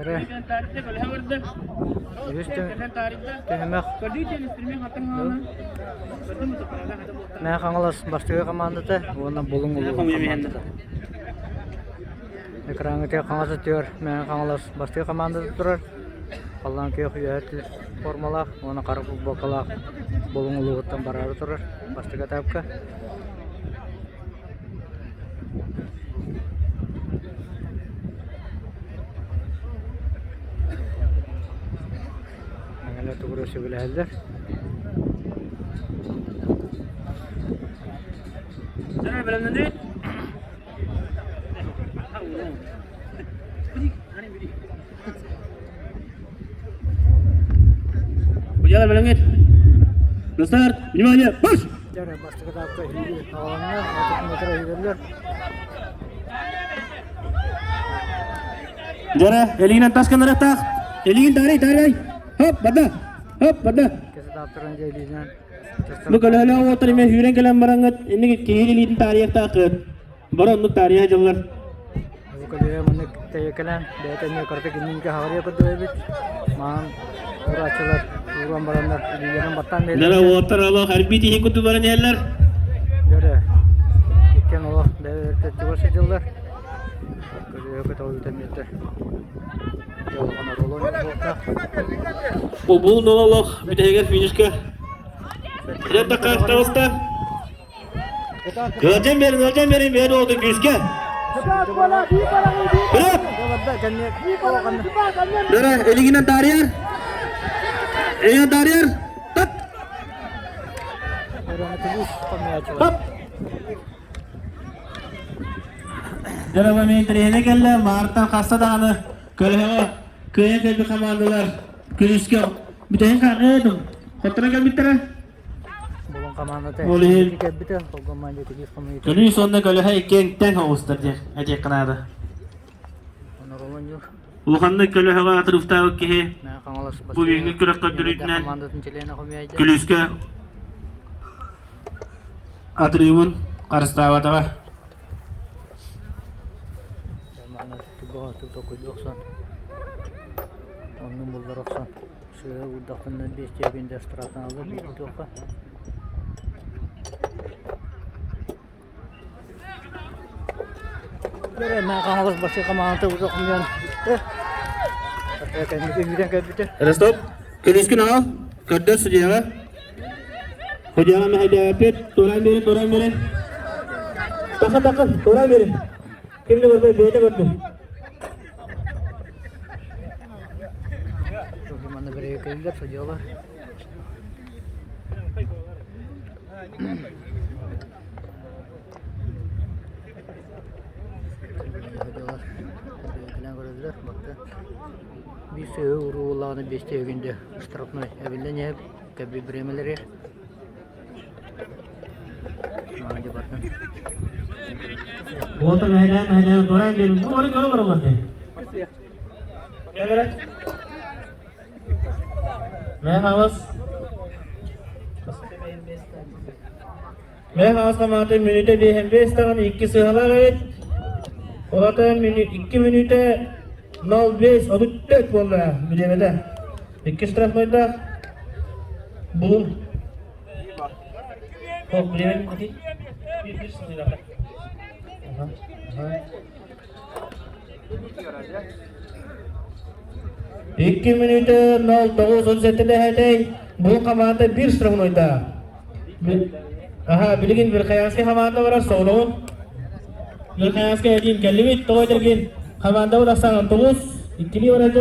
Эрэ үһүс түһүмэх Мэҥэ Хаҥалас бастакы хамаандата уонна Булуҥ улууһун хамаандата. Экраҥҥытыгар хаҥас өттүгэр Мэҥэ Хаҥалас бастакы хамаандата турар. Халлаан күөх үөһэ формалаах уонна хара футболкалаах Булуҥ улууһуттан бараары турар бастакы этапка. Мэҥэлэр тугу сөбүлэһэллэр. Удьалар бэлэмҥит. На старт! Внимание! Марш! Дьэ, бастакы этапка иһии аҕаланна, метр иһигэллэр. Дьара, илиинэн тас гынарыахтаах. Илиигин таарый, таарый. Хоп, барда. Хоп, барда. Иккис этаптарын дьэ илиинэн Бу көлөһөлөөх уоттар эмиэ сүүрэн кэлэн бараҥҥыт, инники киһи илиитин таарыйыахтааххыт. Бары оннук таарыйа дьыллар. Бу көлүөһэ маннык тэйэкэлээн бэйэтэ эмиэ кыратык иннинки хаҕарыйа курдук эбит. Маан урааччылар ууран бараннар илиилэрин баттаан Дьара биэрэллэр. уоттар олох эрбиит иһин курдук баран иһэллэр. Дьөрө иккиэн олох бэйэлэрэ чугас сылдьаллар. Көлүөһэ көтөҕүллүтэ миэтэ дьоллоон оруолун буолуохтаах. Бу олох бүтэһигэр финишка. Дьэ таҕыста. Ыалдьан берин, ыалдьан берин, бэйэ долотун күүскэ. Бырап! Бөрө, илигинэн таарыйар. Илигинэн таарыйар. Тат! Хоп! Дьэ, мен интэриэһинэ кэллэ. Маартан хаста даҕаны көлөһөҕө кыайан кэлбит хамаандалар күнүскэ бүтэһин хаҥыытым. Хотторон кэлбиттэрэ. Булун командата Ол иһин кэлбитэ, ол команда тигис хомуйута. Күнүс уонна көлөһө иккиэнтэн оҕустар диэх этиэххэ наада. Оноруулун Улаханнык көлөһөҕө атырыфтаабыт киһи Хаҥалас бу бүгүҥҥү күрэх көрдөрүүтүнэн командатын чилиэнэ хомуйайда. күлүүскэ атырыыбын харыстаабатаҕа. Манна тугу токуйду охсон, оннун буллар охсон. Сыыһа уурдахпына биэстиэ күндэ штрафтаналлар биир туохха. Хаҥалас басыы хамаандата уже хомуйан бүттэ. Кэнники үүрэн кэлбитэ. Ростов, күнүскүн аҕал, көрдөр судьуйаҕа. Судьуйаҕа мэһэйдээбэппит, туораан биэрин, туораан биэрин. Тахын, тахын, туораан биэрин. Ким да көрбөт, бэйэтэ көрдүн. Манна бэрэбиэркэлииллэр судьуйалар. Судьуйалар бэрэбиэркэлээн көрөллөр. Барыта биир сыһыы уруу буоллаҕына биэстэ өгүндэ штрафной эбиллэн иһэр кэбби бириэмэлэри. Уота мэһэйдээн мэһэйдээн туораан биэрин бу бары көрө бараллар дии. Кэлэрэ. Мэ хаҥас. Мэ хаҥас хамаата мүнүүтэ биэһэн биэс даҕаны икки сыһалаах эбит. Олата 2 мүнүүтэ 05 34 буолла бириэмэтэ. Икки штрафнойдаах. Булун. О, бириэмэ Bir sınırda. Aha, aha. 2 мүнүүтэ 09.37 дэһэтэй бу хамаанда биир штрафнойдаах. Аха, билигин Верхоянскай хамаанда барар соҕуруу. Верхоянскай один кэллибит, тоҕо этэргин хамаанда барахсан 9, иккилии барар.